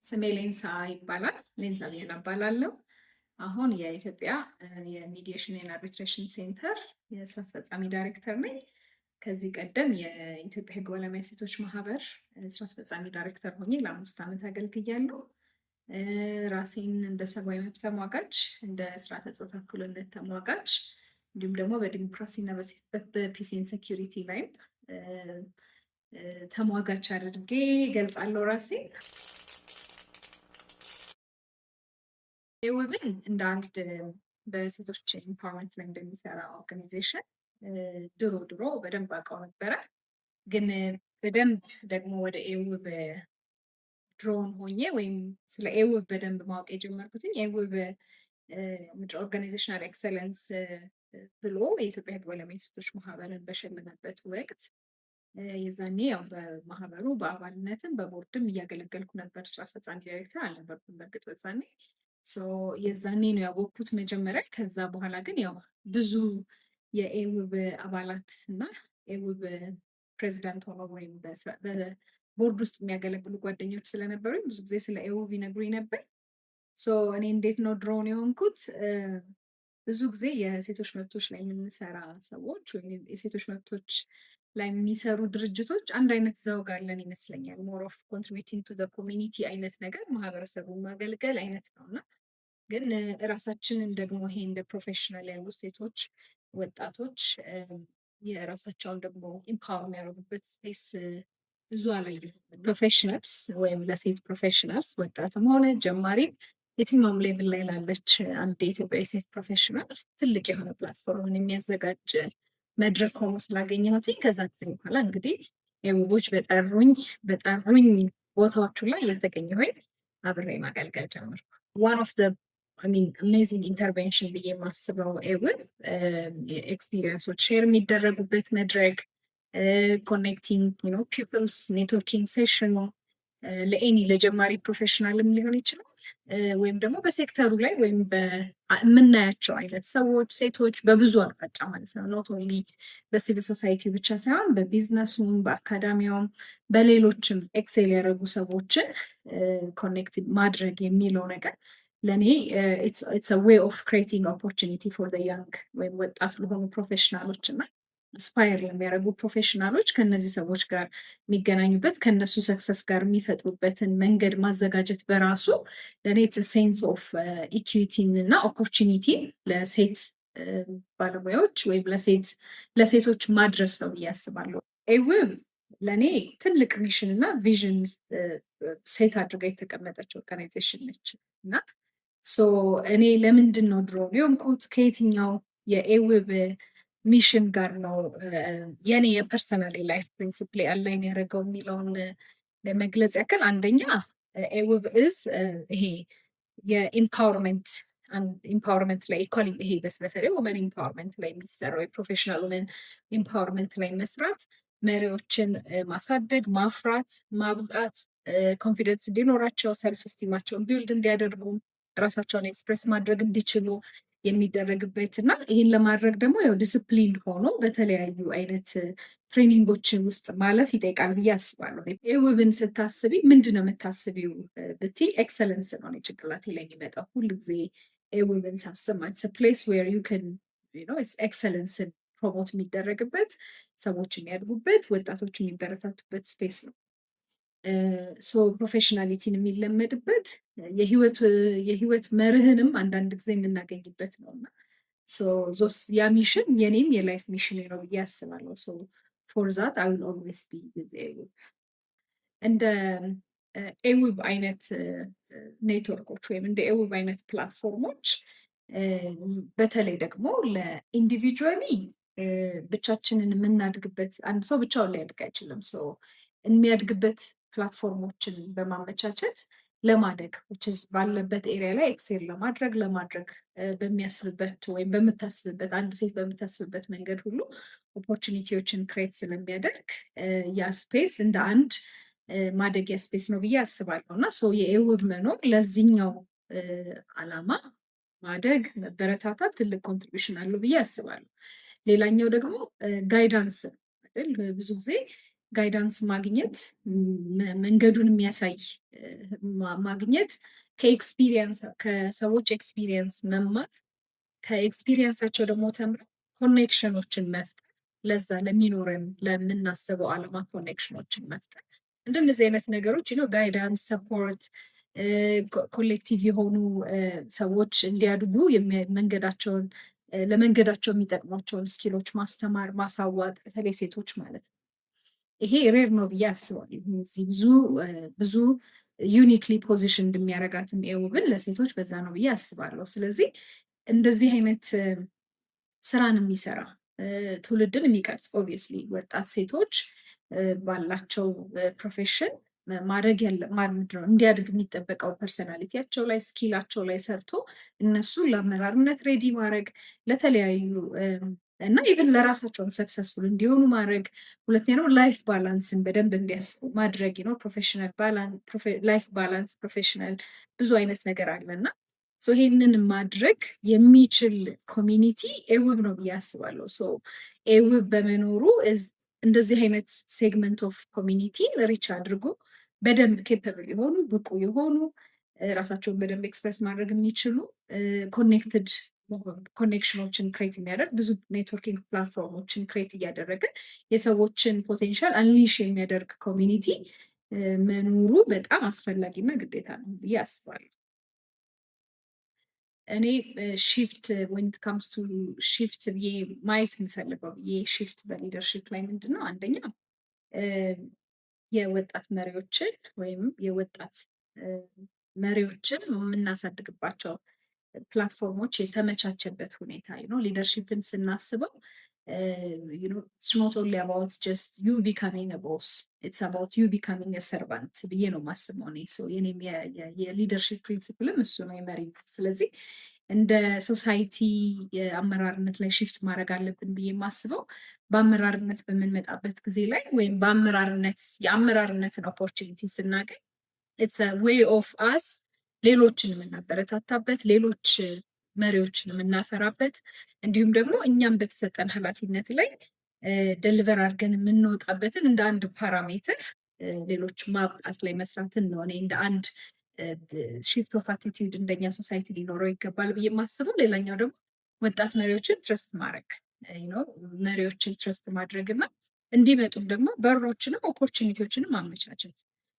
ስሜ ሌንሳ ይባላል። ሌንሳ ቢየና እባላለሁ። አሁን የኢትዮጵያ የ Mediation and Arbitration Center የስራ አስፈጻሚ ዳይሬክተር ነኝ። ከዚህ ቀደም የኢትዮጵያ ሕግ ባለሙያ ሴቶች ማህበር ስራ አስፈጻሚ ዳይሬክተር ሆኜ ለ5 ዓመት አገልግያለሁ። ራሴን እንደ ሰብአዊ መብት ተሟጋች፣ እንደ ስርዓተ ፆታ እኩልነት ተሟጋች እንዲሁም ደግሞ በዲሞክራሲ እና በ peace and security ላይም ተሟጋች አድርጌ ገልጻለሁ ራሴን። AWiB ን እንደ አንድ በሴቶች empowerment ላይ እንደሚሰራ organization ድሮ ድሮ በደንብ አውቀው ነበረ። ግን በደንብ ደግሞ ወደ AWiB drawn ሆኜ ወይም ስለ AWiB በደንብ ማወቅ የጀመርኩትኝ AWiB ምድር organizational excellence ብሎ የኢትዮጵያ ሕግ ባለሙያ ሴቶች ማህበርን በሸለመበት ወቅት የዛኔ ያው በማህበሩ በአባልነትም በቦርድም እያገለገልኩ ነበር። ስራ አስፈጻሚ ዳይሬክተር አልነበርኩም በእርግጥ በዛኔ። የዛኔ ነው ያወቅኩት መጀመሪያ። ከዛ በኋላ ግን ያው ብዙ የ AWiB አባላት እና AWiB ፕሬዚዳንት ሆነው ወይም በቦርድ ውስጥ የሚያገለግሉ ጓደኞች ስለነበሩኝ ብዙ ጊዜ ስለ AWiB ይነግሩኝ ነበር። So እኔ እንዴት ነው drawn የሆንኩት? ብዙ ጊዜ የሴቶች መብቶች ላይ የምንሰራ ሰዎች ወይም የሴቶች መብቶች ላይ የሚሰሩ ድርጅቶች አንድ አይነት ዘውግ አለን ይመስለኛል። More of contributing to the community አይነት ነገር፣ ማህበረሰቡን ማገልገል አይነት ነው። እና ግን እራሳችንን ደግሞ ይሄ እንደ professional ያሉ ሴቶች፣ ወጣቶች የራሳቸውን ደግሞ empower የሚያደርጉበት space ብዙ አላየሁም። Professionals ወይም ለሴት professionals ወጣትም ሆነ ጀማሪም የትኛውም level ላይ ላለች አንድ የኢትዮጵያ ሴት professional ትልቅ የሆነ platform ን የሚያዘጋጅ መድረክ ሆኖ ስላገኘሁትኝ ከዛ ጊዜ በኋላ እንግዲህ AWiB ኦች በጠሩኝ ቦታዎቹ ላይ እየተገኘሁኝ አብሬ ማገልገል ጀመርኩ። One of the amazing intervention ብዬ የማስበው AWiB experience ኦች share የሚደረጉበት መድረክ፣ connecting peoples፣ networking session ኑ ለ any ለጀማሪ professional ም ሊሆን ይችላል ወይም ደግሞ በሴክተሩ ላይ ወይም የምናያቸው አይነት ሰዎች፣ ሴቶች በብዙ አቅጣጫ ማለት ነው። Not only በ civil society ብቻ ሳይሆን በቢዝነሱም፣ በአካዳሚያውም፣ በሌሎችም excel ያደረጉ ሰዎችን connect ማድረግ የሚለው ነገር ለእኔ it's way of creating opportunity for young ወይም ወጣት ለሆኑ professional ኦች እና aspire ለሚያደርጉ professional ኦች ከነዚህ ሰዎች ጋር የሚገናኙበት፣ ከነሱ success ጋር የሚፈጥሩበትን መንገድ ማዘጋጀት በራሱ ለእኔ sense of equity ን እና opportunity ን ለሴት ባለሙያዎች ወይም ለሴቶች ማድረስ ነው ብዬ አስባለሁ። AWiB ለእኔ ትልቅ mission እና vision set አድርጋ የተቀመጠች organization ነች። እና so እኔ ለምንድን ነው drawn የሆንኩት፣ ከየትኛው የ AWiB mission ጋር ነው የኔ የ personal life principle align ያደረገው የሚለውን ለመግለጽ ያክል፣ አንደኛ AWiB is ይሄ የ empowerment ላይ equally ይሄ በተለይ women empowerment ላይ የሚሰራው የ professional women empowerment ላይ መስራት፣ መሪዎችን ማሳደግ፣ ማፍራት፣ ማብቃት፣ confidence እንዲኖራቸው፣ self esteem ኣቸውን build እንዲያደርጉ፣ ራሳቸውን express ማድረግ እንዲችሉ የሚደረግበት እና ይህን ለማድረግ ደግሞ ያው ዲስፕሊን ሆኖ በተለያዩ አይነት training ኦችን ውስጥ ማለፍ ይጠይቃል ብዬ አስባለሁ። AWiB ን ስታስቢ ምንድን ነው የምታስቢው ብትይ excellence ነው እኔ ጭንቅላቴ ላይ የሚመጣው ሁሉ ጊዜ AWiB ን ሳስብ ማለት place where you can excellence ን promote የሚደረግበት፣ ሰዎች የሚያድጉበት፣ ወጣቶች የሚበረታቱበት space ነው። So professionality ን የሚለመድበት፣ የህይወት መርህንም አንዳንድ ጊዜ የምናገኝበት ነው። እና ያ mission የኔም የ life mission ነው ብዬ አስባለሁ። So for that I will always be with AWiB። እንደ AWiB አይነት ኔትወርኮች ወይም እንደ AWiB አይነት platform ኦች በተለይ ደግሞ ለ individually ብቻችንን የምናድግበት፣ አንድ ሰው ብቻውን ሊያድግ አይችልም። So የሚያድግበት platform ኦችን በማመቻቸት ለማደግ ባለበት area ላይ excel ለማድረግ በሚያስብበት ወይም በምታስብበት፣ አንድ ሴት በምታስብበት መንገድ ሁሉ opportunity ዎችን create ስለሚያደርግ ያ space እንደ አንድ ማደጊያ space ነው ብዬ አስባለሁ። እና so የ AWiB መኖር ለዚህኛው አላማ ማደግ፣ መበረታታት ትልቅ contribution አለው ብዬ አስባለሁ። ሌላኛው ደግሞ guidance አይደል? ብዙ ጊዜ Guidance ማግኘት፣ መንገዱን የሚያሳይ ማግኘት፣ ከ experience፣ ከሰዎች experience መማር፣ ከ experience ኣቸው ደግሞ ተምረው connection ኦችን መፍጠር፣ ለዛ ለሚኖረን ለምናስበው ዓላማ connection ኦችን መፍጠር፣ እንደነዚህ አይነት ነገሮች፣ guidance፣ support፣ collective የሆኑ ሰዎች እንዲያድጉ መንገዳቸውን ለመንገዳቸው የሚጠቅሟቸውን skill ኦች ማስተማር፣ ማሳወቅ፣ በተለይ ሴቶች ማለት ነው። ይሄ rare ነው ብዬ አስባለሁ። እዚህ ብዙ ብዙ uniquely position እንደሚያደርጋትም ኤውብን ለሴቶች በዛ ነው ብዬ አስባለሁ። ስለዚህ እንደዚህ አይነት ስራን የሚሰራ፣ ትውልድን የሚቀርጽ፣ obviously ወጣት ሴቶች ባላቸው profession ማድረግ ያለ ምንድነው እንዲያድግ የሚጠበቀው personality ያቸው ላይ፣ skill ኣቸው ላይ ሰርቶ እነሱ ለአመራርነት ready ማድረግ፣ ለተለያዩ እና even ለራሳቸውም successful እንዲሆኑ ማድረግ። ሁለተኛ ደግሞ life balance ን በደንብ እንዲያስቡ ማድረግ ነው። Professional life balance፣ professional ብዙ አይነት ነገር አለ እና ይሄንን ማድረግ የሚችል community ኤውብ ነው ብዬ አስባለሁ። So ኤውብ በመኖሩ እንደዚህ አይነት segment of community ን reach አድርጎ በደንብ capable የሆኑ፣ ብቁ የሆኑ፣ ራሳቸውን በደንብ express ማድረግ የሚችሉ፣ connected connection ኦችን create የሚያደርግ፣ ብዙ networking platform ኦችን create እያደረገ የሰዎችን potential unleash የሚያደርግ community መኖሩ በጣም አስፈላጊና ግዴታ ነው ብዬ አስባለሁ። እኔ shift፣ when it comes to shift ብዬ ማየት የምፈልገው ብዬ shift በ leadership ላይ ምንድን ነው? አንደኛ የወጣት መሪዎችን ወይም የወጣት መሪዎችን የምናሳድግባቸው platform ኦች የተመቻቸበት ሁኔታ ነው። Leadership ን ስናስበው it's not only about just you becoming boss, it's about you becoming servant ብዬ ነው የማስበው እኔ። የኔም የ leadership principle ም እሱ ነው፣ የመሪ። ስለዚህ እንደ society የአመራርነት ላይ shift ማድረግ አለብን ብዬ የማስበው በአመራርነት በምንመጣበት ጊዜ ላይ ወይም በአመራርነት የአመራርነትን opportunity ስናገኝ it's way of us ሌሎችን የምናበረታታበት፣ ሌሎች መሪዎችን የምናፈራበት፣ እንዲሁም ደግሞ እኛም በተሰጠን ኃላፊነት ላይ deliver አድርገን የምንወጣበትን እንደ አንድ parameter ሌሎች ማብቃት ላይ መስራትን ነው እኔ እንደ አንድ shift of attitude እንደኛ society ሊኖረው ይገባል ብዬ የማስበው። ሌላኛው ደግሞ ወጣት መሪዎችን trust ማድረግ፣ መሪዎችን trust ማድረግ እና እንዲመጡም ደግሞ በሮችንም opportunity ዎችንም ማመቻቸት።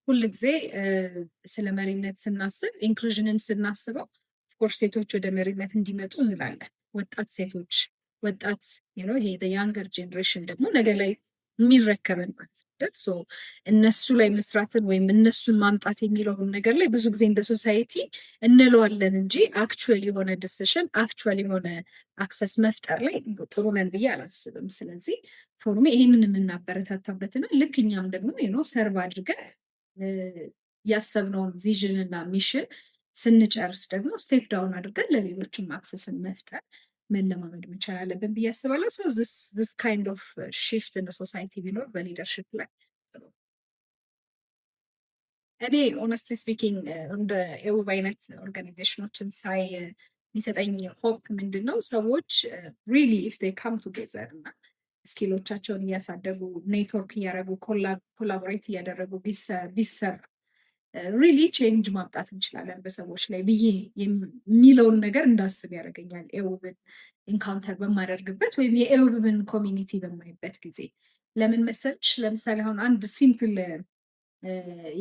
ሁል ጊዜ ስለ መሪነት ስናስብ፣ inclusion ን ስናስበው of course ሴቶች ወደ መሪነት እንዲመጡ እንላለን። ወጣት ሴቶች፣ ወጣት ይሄ younger generation ደግሞ ነገ ላይ የሚረከበን ማለት ነው። እነሱ ላይ መስራትን ወይም እነሱን ማምጣት የሚለውን ነገር ላይ ብዙ ጊዜ እንደ society እንለዋለን እንጂ actual የሆነ decision፣ actual የሆነ access መፍጠር ላይ ጥሩ ነን ብዬ አላስብም። ስለዚህ for me ይህንን የምናበረታታበትና ልክ እኛም ደግሞ serve አድርገን ያሰብነውን vision እና mission ስንጨርስ ደግሞ step down አድርገን ለሌሎችም access ን መፍጠር መለማመድ መቻል አለብን ብዬ አስባለሁ። So this kind of shift in society ቢኖር በ leadership ላይ ጥሩ። እኔ honestly speaking እንደ ኤውብ አይነት organization ኦችን ሳይ የሚሰጠኝ hope ምንድን ነው? ሰዎች really if they come together እና skill ኦቻቸውን እያሳደጉ፣ ኔትወርክ እያደረጉ፣ collaborate እያደረጉ ቢሰራ really change ማምጣት እንችላለን በሰዎች ላይ ብዬ የሚለውን ነገር እንዳስብ ያደርገኛል። ኤውብን encounter በማደርግበት ወይም የኤውብን community በማይበት ጊዜ። ለምን መሰልሽ? ለምሳሌ አሁን አንድ simple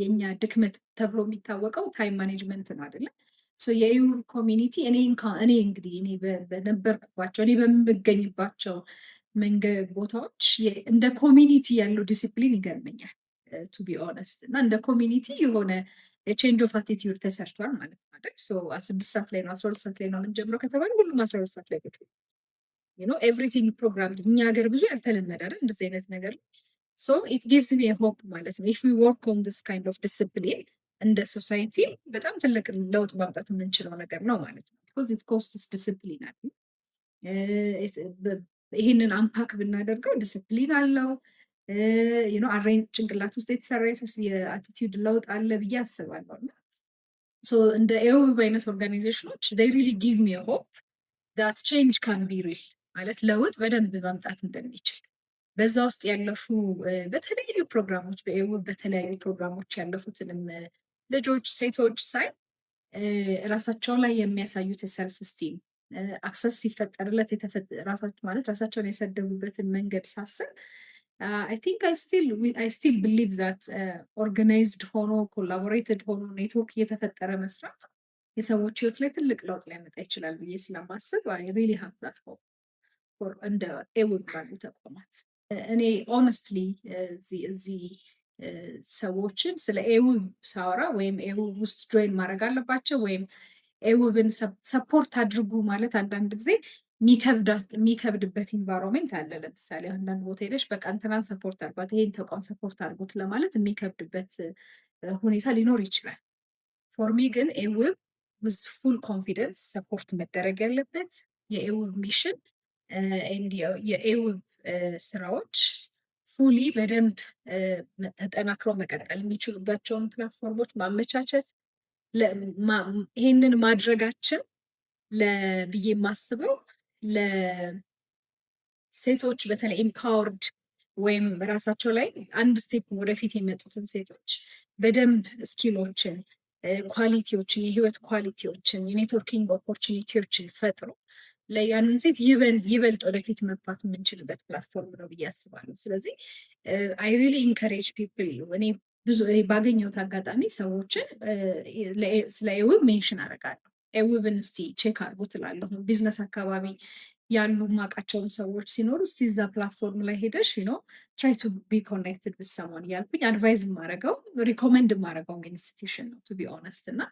የእኛ ድክመት ተብሎ የሚታወቀው time management ነው አይደለ? የኤውብ community እኔ እንግዲህ እኔ በነበርኩባቸው፣ እኔ በምገኝባቸው መንገድ ቦታዎች እንደ community ያለው ዲሲፕሊን ይገርመኛል to be honest። እና እንደ community የሆነ የ change of attitude ተሰርቷል ማለት ነው አይደል? 6 ሰዓት ላይ ነው፣ 12 ሰዓት ላይ ነው የምንጀምረው ከተባለ ሁሉም 12 ሰዓት ላይ ቁጭ፣ everything ፕሮግራም። እኛ ሀገር ብዙ ያልተለመደ አይደል እንደዚህ አይነት ነገር? So it gives me hope ማለት ነው። If we work on this kind of discipline እንደ society በጣም ትልቅ ለውጥ ማምጣት የምንችለው ነገር ነው ማለት ነው። Because it costs discipline አለ። ይህንን unpack ብናደርገው ዲስፕሊን አለው፣ arrange ጭንቅላት ውስጥ የተሰራ የ attitude ለውጥ አለ ብዬ አስባለሁ። እና እንደ ኤውብ አይነት organization ኦች really give me hope that change can be real፣ ማለት ለውጥ በደንብ ማምጣት እንደሚችል። በዛ ውስጥ ያለፉ በተለያዩ ፕሮግራሞች፣ በኤውብ በተለያዩ ፕሮግራሞች ያለፉትንም ልጆች፣ ሴቶች ሳይ ራሳቸው ላይ የሚያሳዩት የ self esteem፣ access ሲፈጠርለት ማለት ራሳቸውን የሰደቡበትን መንገድ ሳስብ I think I still believe that organized ሆኖ፣ collaborated ሆኖ፣ ኔትወርክ እየተፈጠረ መስራት የሰዎች ህይወት ላይ ትልቅ ለውጥ ሊያመጣ ይችላል ብዬ ስለማስብ I really have that hope for እንደ ኤውብ ባሉ ተቋማት። እኔ honestly እዚህ ሰዎችን ስለ ኤውብ ሳወራ ወይም ኤውብ ውስጥ join ማድረግ አለባቸው ወይም ኤውብን support አድርጉ ማለት አንዳንድ ጊዜ የሚከብድበት environment አለ። ለምሳሌ አንዳንድ ቦታ ሄደሽ በቃ እንትናን support አድርጓት፣ ይሄን ተቋም support አድርጉት ለማለት የሚከብድበት ሁኔታ ሊኖር ይችላል። For me ግን ኤውብ with full confidence support መደረግ ያለበት፣ የኤውብ mission፣ የኤውብ ስራዎች fully በደንብ ተጠናክረው መቀጠል የሚችሉባቸውን platform ኦች ማመቻቸት፣ ይሄንን ማድረጋችን ለብዬ የማስበው ለሴቶች በተለይ empowered ወይም ራሳቸው ላይ አንድ step ወደፊት የመጡትን ሴቶች በደንብ skill ኦችን፣ quality ዎችን፣ የህይወት quality ዎችን፣ የ networking opportunity ዎችን ፈጥሮ ለያንን ሴት ይበልጥ ወደፊት መግፋት የምንችልበት platform ነው ብዬ አስባለሁ። ስለዚህ I really encourage people። እኔ ብዙ እኔ ባገኘሁት አጋጣሚ ሰዎችን ስለ ኤውብ mention አደርጋለሁ። ኤውብን እስቲ check አድርጉ እላለሁ። ቢዝነስ አካባቢ ያሉ ማውቃቸውም ሰዎች ሲኖሩ እስቲ እዛ platform ላይ ሄደሽ try to be connected with someone እያልኩኝ advise የማደርገው፣ recommend የማደርገው institution ነው to be honest። እና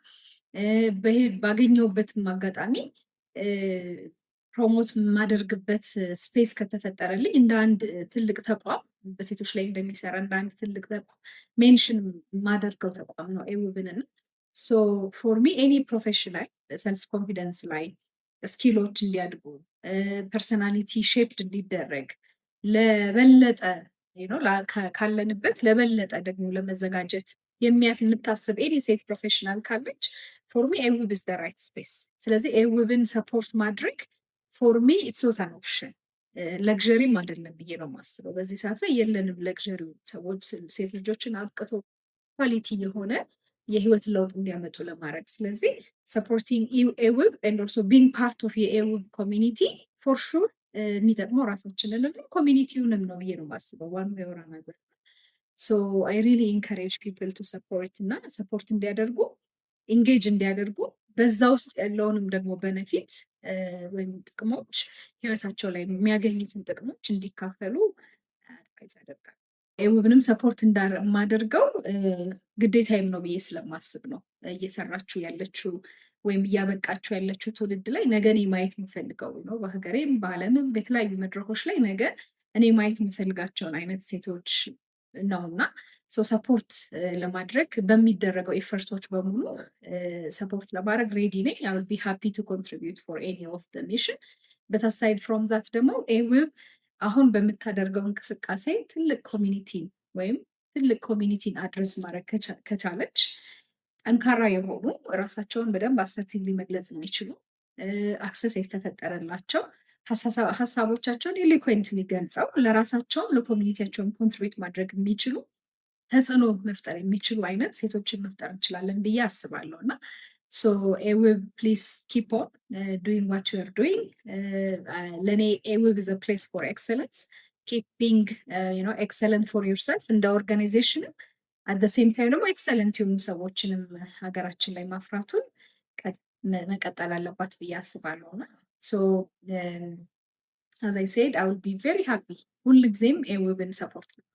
ባገኘሁበትም አጋጣሚ promote የማደርግበት space ከተፈጠረልኝ እንደ አንድ ትልቅ ተቋም፣ በሴቶች ላይ እንደሚሰራ እንደ አንድ ትልቅ ተቋም mention የማደርገው ተቋም ነው ኤውብን። እና so for me any professional self confidence ላይ skill ኦች እንዲያድጉ፣ personality shaped እንዲደረግ፣ ለበለጠ ካለንበት ለበለጠ ደግሞ ለመዘጋጀት የምታስብ any ሴት professional ካለች for me ኤውብ is the right space። ስለዚህ ኤውብን support ማድረግ for me it's not an option፣ luxury ም አይደለም ብዬ ነው የማስበው። በዚህ ሰዓት ላይ የለንም luxury ው ሰዎች ሴት ልጆችን አብቅቶ quality የሆነ የህይወት ለውጥ እንዲያመጡ ለማድረግ። ስለዚህ supporting ኤውብ and also being part of የኤውብ community for sure የሚጠቅመው ራሳችንን community ውንም ነው ብዬ ነው የማስበው one way or another። So I really encourage people to support እና support እንዲያደርጉ፣ engage እንዲያደርጉ፣ በዛ ውስጥ ያለውንም ደግሞ benefit ወይም ጥቅሞች፣ ህይወታቸው ላይ የሚያገኙትን ጥቅሞች እንዲካፈሉ advise አደርጋለሁ። ኤውብንም support የማደርገው ግዴታዬም ነው ብዬ ስለማስብ ነው። እየሰራችሁ ያለችው ወይም እያበቃችሁ ያለችው ትውልድ ላይ ነገ እኔ ማየት የምፈልገው ነው። በሀገሬም በዓለምም በተለያዩ መድረኮች ላይ ነገ እኔ ማየት የምፈልጋቸውን አይነት ሴቶች ነው። እና support ለማድረግ በሚደረገው effort ኦች በሙሉ support ለማድረግ ready ነኝ። I will be happy to contribute for any of the mission። But aside from that ደግሞ ኤውብ አሁን በምታደርገው እንቅስቃሴ ትልቅ community ን ወይም ትልቅ community ን address ማድረግ ከቻለች ጠንካራ የሆኑ፣ ራሳቸውን በደንብ assertively መግለጽ የሚችሉ፣ access የተፈጠረላቸው፣ ሀሳቦቻቸውን eloquently ገልጸው ለራሳቸውም ለ community ያቸውም contribute ማድረግ የሚችሉ፣ ተጽዕኖ መፍጠር የሚችሉ አይነት ሴቶችን መፍጠር እንችላለን ብዬ አስባለሁ። እና so ኤውብ please keep on doing what you are doing። ለእኔ ኤውብ is a place for excellence። Keep being excellent for yourself እንደ organization ም፣ at the same time ደግሞ excellent የሆኑ ሰዎችንም ሀገራችን ላይ ማፍራቱን መቀጠል አለባት ብዬ አስባለሁ። እና so as I said, I will be very happy ሁልጊዜም ኤውብን support ለማድረግ።